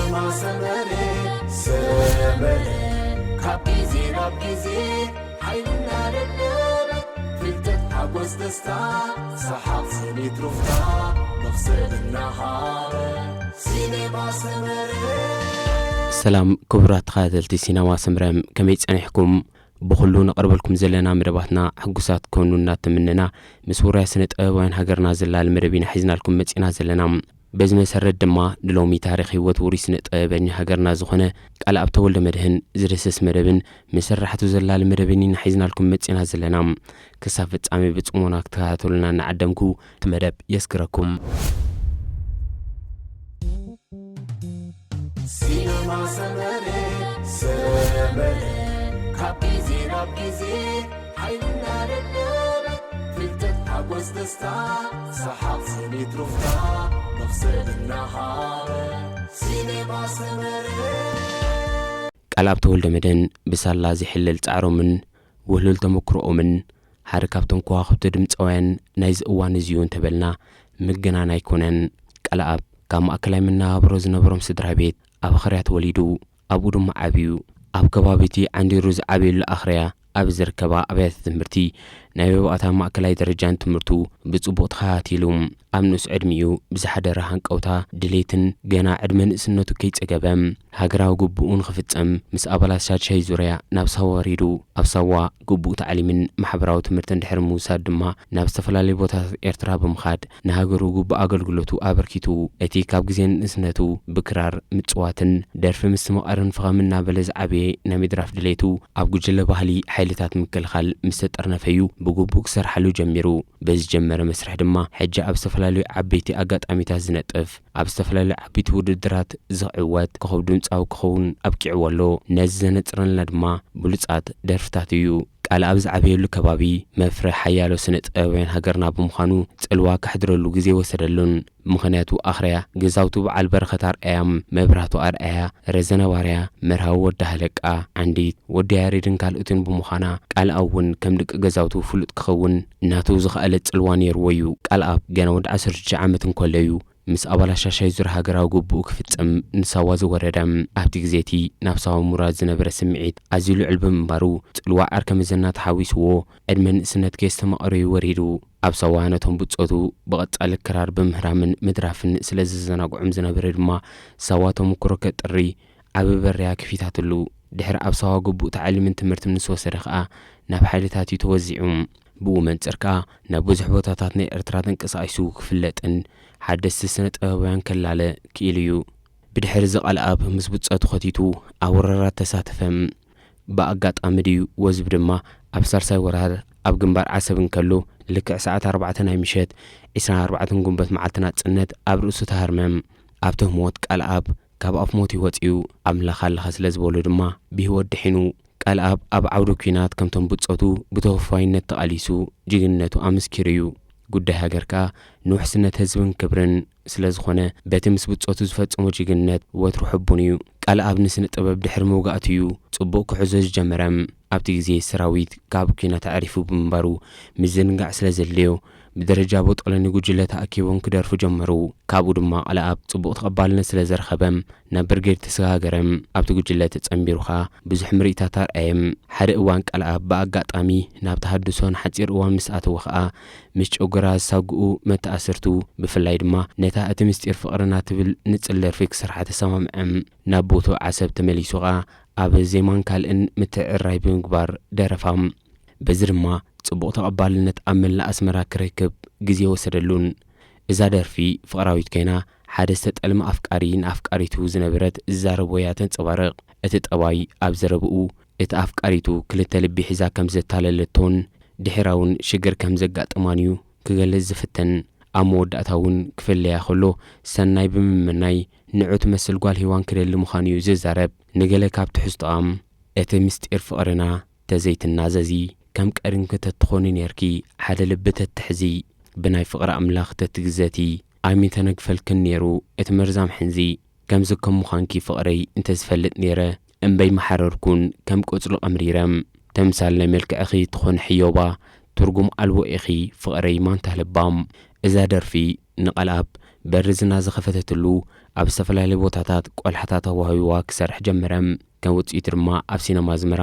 ሰመረ ሰመረ ካብ ግዜ ናብ ግዜ ሓይልና ደደበ ፍልጠት ሓጎስ ደስታ ሰሓቕ ስኒት ሩፍታ መኽሰብ እናሃበ ሲኔማ ሰመረ። ሰላም ክቡራት ተኸታተልቲ ሲነማ ሰምረ፣ ከመይ ጸኒሕኩም? ብኹሉ ነቕርበልኩም ዘለና መደባትና ሕጉሳት ክኾኑ እናተመነና፣ ምስ ውሩያት ስነ ጥበባውያን ሃገርና ዘላሊ መደብ ኢና ሒዝናልኩም መጺና ዘለና። በዚ መሰረት ድማ ንሎሚ ታሪኽ ህይወት ውሩይ ስነ ጥበበኛ ሃገርና ዝኾነ ቃልኣብ ተወልደ መድህን ዝድህስስ መደብን ምስ ስራሕቱ ዘላሊ መደብን ኢና ሒዝናልኩም መጺና ዘለና። ክሳብ ፍጻሜ ብጽሞና ክትከታተሉና እናዓደምኩ እቲ መደብ የስግረኩም። ሲነማ ሰመረ ሰመረ ካብ ግዜ ናብ ግዜ ሓይልና ደደበ ፍልጠት ሓጎስ ደስታ ሰሓቕ ስኒት ሩፍታ መኽሰብ እናሃበ ሲነማ ሰመረ። ቃልኣብ ተወልደ መድህን ብሳላ ዘይሕለል ጻዕሮምን ውህሉል ተመክሮኦምን ሓደ ካብቶም ከዋኽብቲ ድምጻውያን ናይዚ እዋን እዚ'ዩ እንተበልና ምግናን ኣይኮነን። ቃልኣብ ካብ ማእከላይ መነባብሮ ዝነበሮም ስድራ ቤት ኣብ ኣኽርያ ተወሊዱ፣ ኣብኡ ድማ ዓብዩ። ኣብ ከባቢ እቲ ዓንዲሩ ዝዓበየሉ ኣኽርያ ኣብ ዝርከባ ኣብያተ ትምህርቲ ናይ መባእታን ማእከላይ ደረጃን ትምህርቱ ብጽቡቕ ተኸታቲሉ። ኣብ ንኡስ ዕድሚኡ ብዝሓደረ ሃንቀውታ፣ ድሌትን ገና ዕድመ ንእስነቱ ከይጸገበ ሃገራዊ ግቡኡ ንኽፍጸም ምስ ኣባላት ሻድሻይ ዙርያ ናብ ሳዋ ወሪዱ። ኣብ ሳዋ ግቡእ ታዕሊምን ማሕበራዊ ትምህርትን ድሕሪ ምውሳድ ድማ ናብ ዝተፈላለዩ ቦታታት ኤርትራ ብምኻድ ንሃገሩ ግቡእ ኣገልግሎቱ ኣበርኪቱ። እቲ ካብ ግዜ ንእስነቱ ብክራር ምጽዋትን ደርፊ ምስትምቓርን ፍኸም እናበለ ዝዓበየ ናይ ምድራፍ ድሌቱ ኣብ ጉጅለ ባህሊ ሓይልታት ምክልኻል ምስ ተጠርነፈ'ዩ ብግቡእ ክሰርሓሉ ጀሚሩ። በዚ ዝጀመረ መስርሕ ድማ ሕጂ ኣብ ዝተፈላለዩ ዓበይቲ ኣጋጣሚታት ዝነጥፍ፣ ኣብ ዝተፈላለዩ ዓበይቲ ውድድራት ዝዕወት ኮኸብ ድምጻዊ ክኸውን ኣብቂዕዎ ኣሎ። ነዚ ዘነጽረልና ድማ ብሉጻት ደርፍታቱ እዩ። ቃልኣብ ዝዓበየሉ ከባቢ መፍረ ሓያሎ ስነ ጥበባውያን ሃገርና ብምዃኑ ጽልዋ ከሕድረሉ ግዜ ወሰደሉን። ምኽንያቱ ኣኽርያ ገዛውቱ በዓል በረኸት ኣርኣያ፣ መብራህቱ ኣርኣያ፣ ረዘነ ባርያ፣ መርሃዊ ወዲ ሃለቃ፣ ዓንዲት፣ ወዲ ያሬድን ካልኦትን ብምዃና ቃልኣብ እውን ከም ደቂ ገዛውቱ ፍሉጥ ክኸውን ናቱ ዝኸኣለ ጽልዋ ነይርዎ እዩ። ቃልኣብ ገና ወዲ ዓሰርተ ሽዱሽተ ዓመት እንከሎ እዩ ምስ ኣባላት ሻሻይ ዙር ሃገራዊ ግቡኡ ክፍጽም ንሳዋ ዝወረደ። ኣብቲ ግዜ እቲ ናብ ሳዋ ምውራድ ዝነበረ ስምዒት ኣዝዩ ልዑል ብምንባሩ፣ ጽልዋ ዓርከ መዘና ተሓዊስዎ ዕድመ ንእስነት ከየስተማቐረዩ ወሪዱ። ኣብ ሳዋ ነቶም ብጾቱ ብቐጻሊ ክራር ብምህራምን ምድራፍን ስለ ዘዘናግዖም ዝነበረ ድማ፣ ሳዋ ተመኩሮ ከጥሪ ዓቢ በርያ ከፊታትሉ። ድሕሪ ኣብ ሳዋ ግቡእ ታዕሊምን ትምህርትን ምስ ወሰደ ከኣ ናብ ሓይልታት እዩ ተወዚዑ። ብኡ መንጽር ከኣ ናብ ብዙሕ ቦታታት ናይ ኤርትራ ተንቀሳቒሱ ክፍለጥን ሓደስቲ ስነ ጥበባውያን ከላለ ክኢሉ እዩ። ብድሕሪ እዚ ቃልኣብ ምስ ብጾቱ ኸቲቱ ኣብ ወረራ ተሳተፈ። ብኣጋጣሚ ድዩ ወዝቢ ድማ ኣብ ሳልሳይ ወራር ኣብ ግንባር ዓሰብ እንከሎ ልክዕ ሰዓት ኣርባዕተ ናይ ምሸት ዕስራን ኣርባዕተን ግንቦት መዓልቲ ናጽነት ኣብ ርእሱ ተሃርመ። ኣብቲ ህሞት ቃልኣብ ካብ ኣፍ ሞት እዩ ወጺኡ። ኣምላኽ ኣለኻ ስለ ዝበሎ ድማ ብህይወት ድሒኑ። ቃልኣብ ኣብ ዓውዲ ኲናት ከምቶም ብጾቱ ብተወፋይነት ተቓሊሱ ጅግንነቱ ኣመስኪሩ እዩ። ጉዳይ ሃገር ከኣ ንውሕስነት ህዝብን ክብርን ስለ ዝኾነ በቲ ምስ ብጾቱ ዝፈጸሞ ጅግንነት ወትሩ ሕቡን እዩ። ቃልኣብ ንስነ ጥበብ ድሕሪ ምውጋእቱ እዩ ጽቡቕ ክሕዞ ዝጀመረ። ኣብቲ ግዜ ሰራዊት ካብ ኲናት ኣዕሪፉ ብምንባሩ ምዝንጋዕ ስለ ዘድልዮ ብደረጃ ቦጦሎኒ ጉጅለ ተኣኪቦም ክደርፉ ጀመሩ። ካብኡ ድማ ቃልኣብ ጽቡቕ ተቐባልነት ስለ ዘርኸበ ናብ ብርጌድ ተሰጋገረ። ኣብቲ ጉጅለ ተጸንቢሩ ኸኣ ብዙሕ ምርኢታት ኣርኣየ። ሓደ እዋን ቃልኣብ ብኣጋጣሚ ናብ ተሃድሶ ንሓጺር እዋን ምስ ኣተወ ኸኣ ምስ ጨጎራ ዝሳግኡ መተኣስርቱ ብፍላይ ድማ ነታ እቲ ምስጢር ፍቕርና ትብል ንጽል ደርፊ ክሰርሓ ተሰማምዐ። ናብ ቦትኡ ዓሰብ ተመሊሱ ኸኣ ኣብ ዜማን ካልእን ምትዕርራይ ብምግባር ደረፋ። በዚ ድማ ጽቡቕ ተቐባልነት ኣብ መላእ ኣስመራ ክረክብ ግዜ ወሰደሉን። እዛ ደርፊ ፍቕራዊት ኮይና ሓደ ዝተጠልመ ኣፍቃሪ ንኣፍቃሪቱ ዝነበረት ዝዛረቦ እያ ተንጸባርቕ። እቲ ጠባይ ኣብ ዘረብኡ እቲ ኣፍቃሪቱ ክልተ ልቢ ሒዛ ከም ዘታለለቶን ድሒራ እውን ሽግር ከም ዘጋጠማን እዩ ክገልጽ ዝፍትን። ኣብ መወዳእታ እውን ክፍለያ ከሎ ሰናይ ብምምናይ ንዑ ትመስል ጓል ሄዋን ክደሊ ምዃኑ እዩ ዝዛረብ። ንገለ ካብ ትሕዝቶኣ እቲ ምስጢር ፍቕርና ተዘይትናዘዚ ከም ቀድምኪ ተትኾኒ ኔርኪ ሓደ ልቢ ተትሕዚ ብናይ ፍቕሪ ኣምላኽ ተትግዘቲ ኣይምተነግፈልክን ኔሩ እቲ መርዛም ሕንዚ። ከምዚ ከም ምዃንኪ ፍቕረይ እንተዝፈልጥ ኔረ እምበይ ምሓረርኩን ከም ቆጽሉ ቀምሪረ። ተምሳል ናይ መልክዕኺ ትኾኒ ሕዮባ ትርጉም ኣልቦ ኢኺ ፍቕረይ ማንታ ለባም። እዛ ደርፊ ንቓልኣብ በሪ ዝና ዝኸፈተትሉ ኣብ ዝተፈላለዩ ቦታታት ቆልሓታት ኣዋህቢዋ ክሰርሕ ጀመረ። ከም ውፅኢቱ ድማ ኣብ ሲነማ ኣዝመራ፣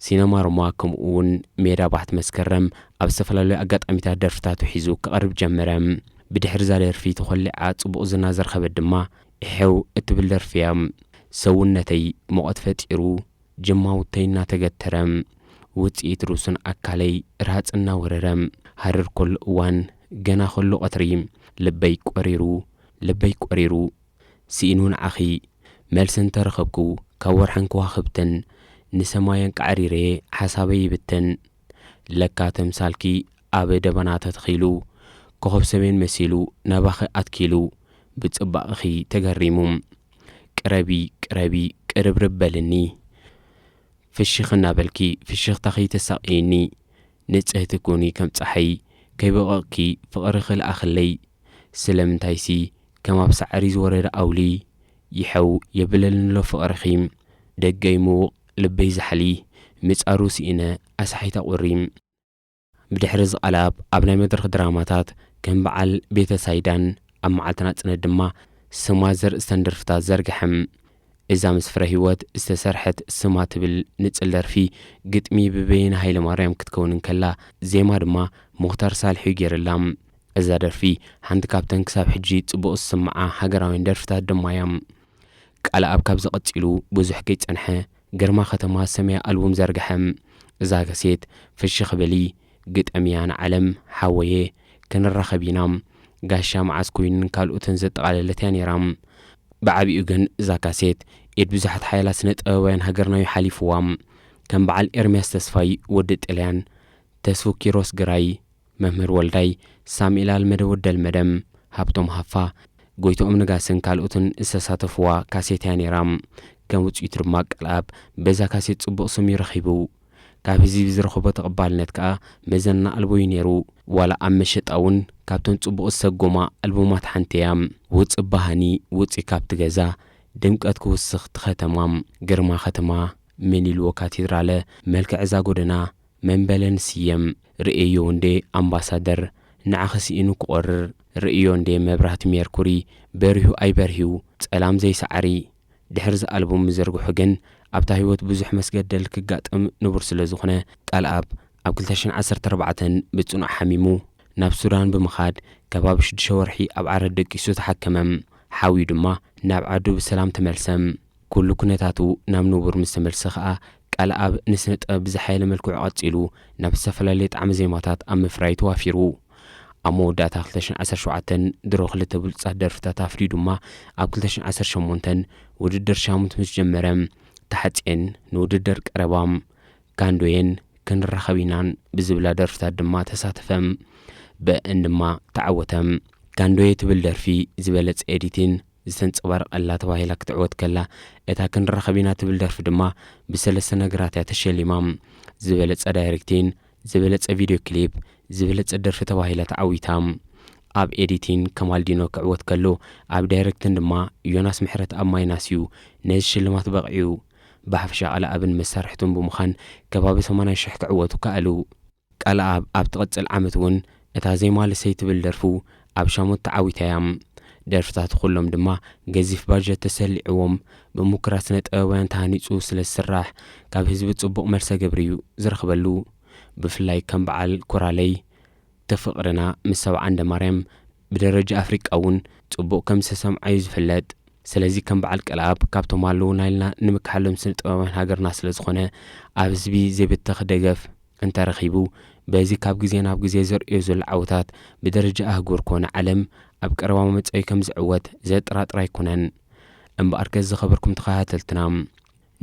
ሲነማ ሮማ ከምኡ እውን ሜዳ ባሕቲ መስከረም ኣብ ዝተፈላለዩ ኣጋጣሚታት ደርፍታቱ ሒዙ ክቐርብ ጀመረ። ብድሕሪ እዛ ደርፊ ተኾሊዓ ፅቡቕ ዝና ዝረኸበት ድማ እሕው እትብል ደርፊ እያ። ሰውነተይ ሙቐት ፈጢሩ ጅማውተይ እናተገተረ ውፅኢት ርእሱን ኣካለይ ራህፂ እናወረረ ሃረር ከሎ እዋን ገና ከሎ ቀትሪ ልበይ ቆሪሩ ልበይ ቆሪሩ ስኢኑ ንዓኺ መልሲ እንተረኸብኩ ካብ ወርሕን ከዋኽብትን ንሰማየን ቃዕሪረ ሓሳበይ ይብትን ለካ ተምሳልኪ ኣብ ደበና ተተኺሉ ኮኸብ ሰሜን መሲሉ ናባኺ ኣትኪሉ ብፅባቕኺ ተገሪሙ ቅረቢ ቅረቢ ቅርብርብ በልኒ ፍሽኽ እናበልኪ ፍሽኽታኺ ተሳቕይኒ ንጽህቲ ኩኒ ከም ጸሓይ ከይበቐቕኪ ፍቕርኺ ልኣኽለይ ስለምንታይሲ ከም ኣብ ሳዕሪ ዝወረደ ኣውሊ ይሐው የብለልንሎ ፍቕርኺ ደገይ ምዉቕ ልበይ ዛሕሊ ምጻሩ ስኢነ ኣሳሒታ ቁሪ ብድሕሪ እዚ ቃልኣብ ኣብ ናይ መድረኽ ድራማታት ከም በዓል ቤተ ሳይዳን ኣብ መዓልቲ ናጽነት ድማ ስማ ዘርእስተን ደርፍታት ዘርግሐ። እዛ ምስ ፍረ ህይወት ዝተሰርሐት ስማ ትብል ንጽል ደርፊ ግጥሚ ብበየነ ሃይለማርያም ክትከውን እንከላ ዜማ ድማ ሙኽታር ሳልሕ እዩ ገይርላ። እዛ ደርፊ ሓንቲ ካብተን ክሳብ ሕጂ ጽቡቕ ዝስምዓ ሃገራውያን ደርፍታት ድማ እያ። ቃልኣብ ካብዚ ቀጺሉ ብዙሕ ከይጸንሐ ግርማ ከተማ ዝሰመያ ኣልቡም ዘርግሐ። እዛ ካሴት ፍሽኽ በሊ፣ ግጠምያ ንዓለም፣ ሓወየ፣ ክንራኸብ ኢና፣ ጋሻ መዓስ ኮይንን ካልኦትን ዘጠቓለለት እያ ነይራ። ብዓቢኡ ግን እዛ ካሴት ኢድ ብዙሓት ሓያላት ስነ ጥበባውያን ሃገርና እዩ ሓሊፍዋ። ከም በዓል ኤርምያስ ተስፋይ፣ ወዲ ጥልያን፣ ተስፉ ኪሮስ ግራይ፣ መምህር ወልዳይ፣ ሳሙኤል ኣልመደ ወደልመደም፣ ሃብቶም ሃፋ፣ ጎይትኦም ነጋስን ካልኦትን ዝተሳተፍዋ ካሴት እያ ነይራ። ከም ውፅኢቱ ድማ ቃልኣብ በዛ ካሴት ፅቡቕ ስም እዩ ረኺቡ። ካብ ህዝቢ ዝረኸቦ ተቐባልነት ከኣ መዘና ኣልቦ እዩ ነይሩ። ዋላ ኣብ መሸጣ እውን ካብተን ፅቡቕ ዝሰጎማ ኣልቡማት ሓንቲ እያ። ውፅእ በሃኒ ውፅእ ካብቲ ገዛ ድምቀት ክውስኽ ትኸተማ ግርማ ከተማ መን ኢልዎ ካቴድራለ መልክዕ እዛ ጎደና መንበለ ንስየም ርእየዮ እንዴ ኣምባሳደር ንዓኺ ስኢኑ ክቖርር ርእዮ እንዴ መብራህቲ ሜርኩሪ በሪሁ ኣይበርሂው ጸላም ዘይሰዓሪ ድሕሪ ዝኣልቡም ምዝርግሑ ግን ኣብታ ህይወት ብዙሕ መስገደል ክጋጥም ንቡር ስለ ዝኾነ ቃልኣብ ኣብ ክልተ ሽሕን ዓሰርተ ኣርባዕተን ብጽኑዕ ሓሚሙ ናብ ሱዳን ብምኻድ ከባቢ ሽዱሽተ ወርሒ ኣብ ዓረር ደቂሱ ተሓከመ። ሓውዩ ድማ ናብ ዓዱ ብሰላም ተመልሰ። ኩሉ ኩነታቱ ናብ ንቡር ምስ ተመልሰ ኸኣ ቃልኣብ ንስነ ጥበብ ብዝሓየለ መልክዑ ቀጺሉ ናብ ዝተፈላለየ ጣዕመ ዜማታት ኣብ ምፍራይ ተዋፊሩ። ኣብ መወዳእታ ክልተ ሽሕን ዓሰርተ ሸውዓተን ድሮ ክልተ ብሉጻት ደርፍታት ኣፍርዩ ድማ ኣብ ክልተ ሽሕን ዓሰርተ ሸሞንተን ውድድር ሻሙንት ምስ ጀመረ ተሓጽየን ንውድድር ቀረባ ካንዶየን ክንራኸብ ኢናን ብዝብላ ደርፍታት ድማ ተሳተፈ። ብእን ድማ ተዓወተ። ካንዶየ ትብል ደርፊ ዝበለጸ ኤዲቲን ዝተንጸባረቐላ ተባሂላ ክትዕወት ከላ እታ ክንራኸብ ኢና ትብል ደርፊ ድማ ብሰለስተ ነገራት እያ ተሸሊማ። ዝበለጸ ዳይሬክቲን፣ ዝበለጸ ቪድዮ ክሊፕ፣ ዝበለጸ ደርፊ ተባሂላ ተዓዊታ። ኣብ ኤዲቲን ከማልዲኖ ክዕወት ከሎ ኣብ ዳይሬክቲን ድማ ዮናስ ምሕረት ኣብ ማይናስ እዩ ነዚ ሽልማት በቒዑ። ብሓፈሻ ቃልኣብን መሳርሕቱን ብምዃን ከባቢ ሰማንያ ሽሕ ክዕወቱ ከኣሉ። ቃልኣብ ኣብ ትቕጽል ዓመት እውን እታ ዜማ ልሰይ ትብል ደርፉ ኣብ ሻሞት ተዓዊታ እያ። ደርፍታቱ ኩሎም ድማ ገዚፍ ባጀት ተሰሊዕዎም ብምኩራት ስነ ጥበባውያን ተሃኒጹ ስለ ዝስራሕ ካብ ህዝቢ ጽቡቕ መልሰ ግብሪ እዩ ዝረኽበሉ። ብፍላይ ከም በዓል ኮራለይ ተፍቕርና ምስ ሰብዓ እንደማርያም ብደረጃ ኣፍሪቃ እውን ጽቡቕ ከም ዝተሰምዓ እዩ ዝፍለጥ። ስለዚ ከም በዓል ቀልኣብ ካብቶም ኣለዉ ናይልና ንምክሓሎም ስነ ጥበባውያን ሃገርና ስለ ዝኾነ ኣብ ህዝቢ ዘይብተኽ ደገፍ እንተረኺቡ በዚ ካብ ግዜ ናብ ግዜ ዘርእዮ ዘሎ ዓወታት ብደረጃ ኣህጉር ኮነ ዓለም ኣብ ቀረባ መጻኢ ከም ዝዕወት ዘጠራጥር ኣይኮነን። እምበኣርከስ ዝኸበርኩም ተኸታተልትና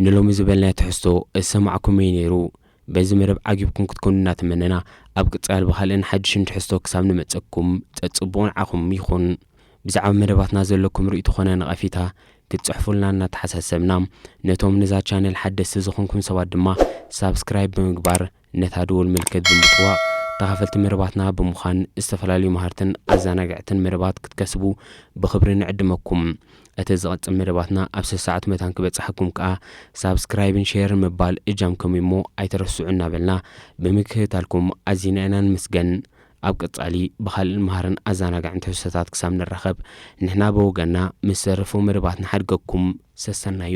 ንሎሚ ዝበልናዮ ትሕዝቶ ዝሰማዕኩምዮ ነይሩ። በዚ መደብ ዓጊብኩም ክትኮኑ እናተመነና፣ ኣብ ቀጻሊ ብኻልእን ሓድሽን ትሕዝቶ ክሳብ ንመጸኩም ጸጽቡቑ ንዓኹም ይኹን። ብዛዕባ መደባትና ዘለኩም ርእይቶ ኾነ ነቐፊታ ክትጽሕፉልና እናተሓሳሰብና፣ ነቶም ነዛ ቻነል ሓደስቲ ዝኾንኩም ሰባት ድማ ሳብስክራይብ ብምግባር ነታ ደወል ምልክት ብምጥዋቕ ተኻፈልቲ መደባትና ብምዃን ዝተፈላለዩ መሃርትን ኣዘናጋዕትን መደባት ክትከስቡ ብኽብሪ ንዕድመኩም። እቲ ዝቐጽል መደባትና ኣብ ሰዓት መታን ክበጽሓኩም ከኣ ሳብስክራይብን ሼርን ምባል እጃምኩም እሞ ኣይትረስዑ እናበልና ብምክትታልኩም ኣዚና ኢና ንምስገን። ኣብ ቀጻሊ ብኻልእን መሃርን ኣዘናጋዕን ትሕዝቶታት ክሳብ ንራኸብ፣ ንሕና ብወገንና ምስ ዘርፎ መደባት ንሓድገኩም። ሰሰናዩ።